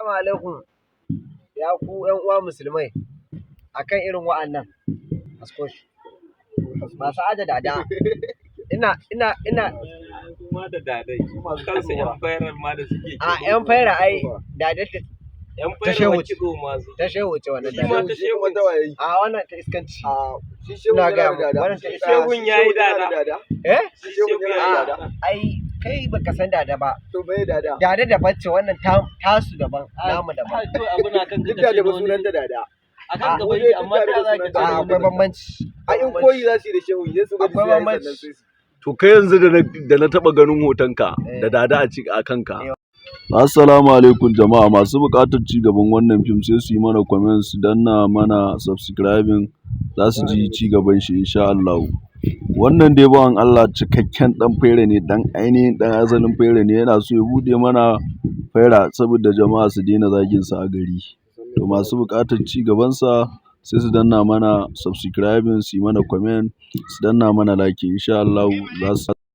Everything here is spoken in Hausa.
Assalamu alaikum ya ku ƴan uwa musulmai, akan irin wa'annan askoshi masu aje dada, ina ma da dadai kansu yan fairar ma da suke. A yan faira, ai dada ta yan ta fairar shehu wa kitso masu ta shehu ce wannan. Shi ma Dada ta shehu. A wannan ta iskanci. Shi shehu Ina yana gaya da muku, dada. wannan ta Shehun yayi dada. Eh. Shi shehun yana da dada. Ai kai baka san dada ba. To, me dada? Dada daban ce wannan, tasu daban, namu daban. To, abu na kan Duk dada ba sunanta dada. A kan gaba Mu yake dai amma duk ta dada za ba ki sunanta A akwai bambanci. A in koyi za su yi da shehu sai su bari Akwai sai yayi bambanci. sannan sai su. To, kai yanzu da na taɓa ganin hotonka da dada a ci a kanka. Assalamu alaikum jama'a, masu buƙatar ci gaban wannan fim sai su yi mana comment, su danna mana subscribing, za su ji ci gaban shi insha Allahu. Wannan dai bawan Allah cikakken ɗan faira ne, ɗan ainihin ɗan asalin faira ne, yana so ya buɗe mana faira saboda jama'a su daina zagin sa a gari. To, masu buƙatar ci gabansa sai su danna mana subscribing, su yi mana comment, su danna mana like, insha Allahu za su